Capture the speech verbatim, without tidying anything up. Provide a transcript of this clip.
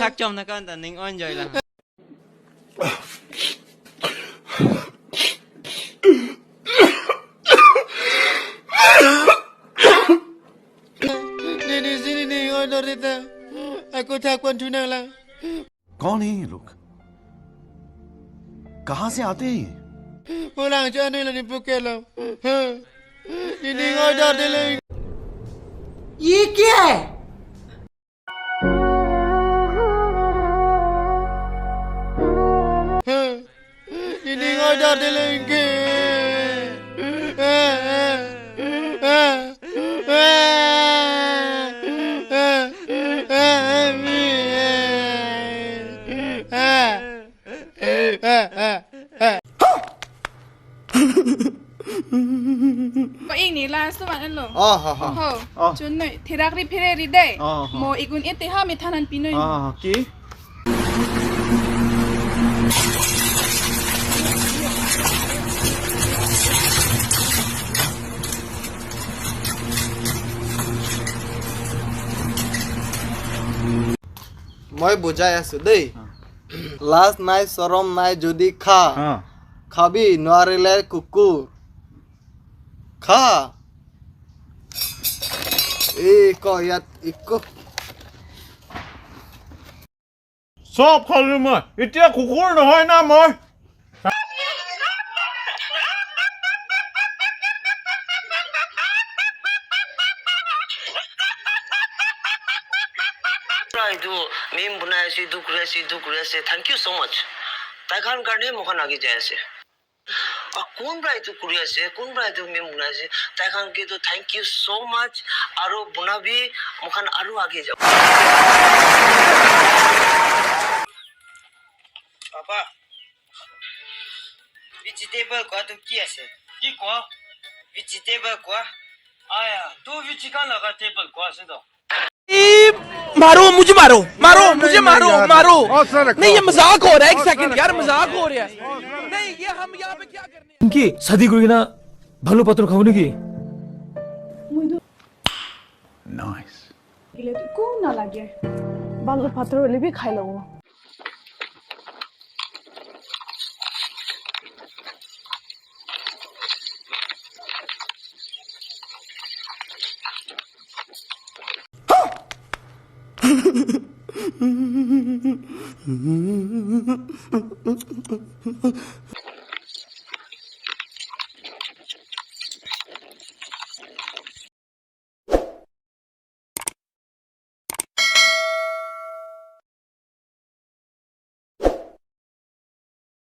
Chak chom na kan ta ning on joy lang. Nini sini ning on dor ta. Ako thak pon thu nang lang. कौन है ये लोग? कहाँ से आते हैं ये? Pulang cho anu lani puke lo. Nini ning on dor de le. ये क्या है? Nini ning on dor de le ke. Ko ingni la suman lo. Oh, ha, ha. Ho. Oh. Chun noi, thirak ri phere ri dei. Oh, ha. Mo ik un-e te ha methan an pi noi. Ah, ki? Moi bujai asu dei. Ah. Last night sorom nai jodi kha. Ah. Khabi nuarile kuku. Kha. Eko yat eko. Sob khalo moi. Etiya kukur nohoi na moi. Prai tu meme bonai ase, etu kuri ase, etu kuri ase. Thank you so much. Tai khan karne moi khan age jai ase. Ah, kun prai tu kuri ase, kun prai tu meme bonai ase. Tai khan ke tu thank you so much. Aro bonabi, moi khan aro age jabo. Papa, vegetable kowa tu ki ase? Ki kowa? Vegetable kowa? Aya, tu vegetable laga table kowa ase to. ए, मारो, मुझे मारो, मारो, नहीं, मुझे नहीं, मारो, यार। मारो। बहुत सारा नहीं, ये खाओ। मजाक हो रहा है, एक सेकंड यार, मजाक हो रहा है। नहीं, ये हम यहाँ पे क्या करने आए? Pinky, शादी करोगी ना? बालू पत्थर खाओ ना की? Nice. Ekon nalage. Balu patro le bi khai lo.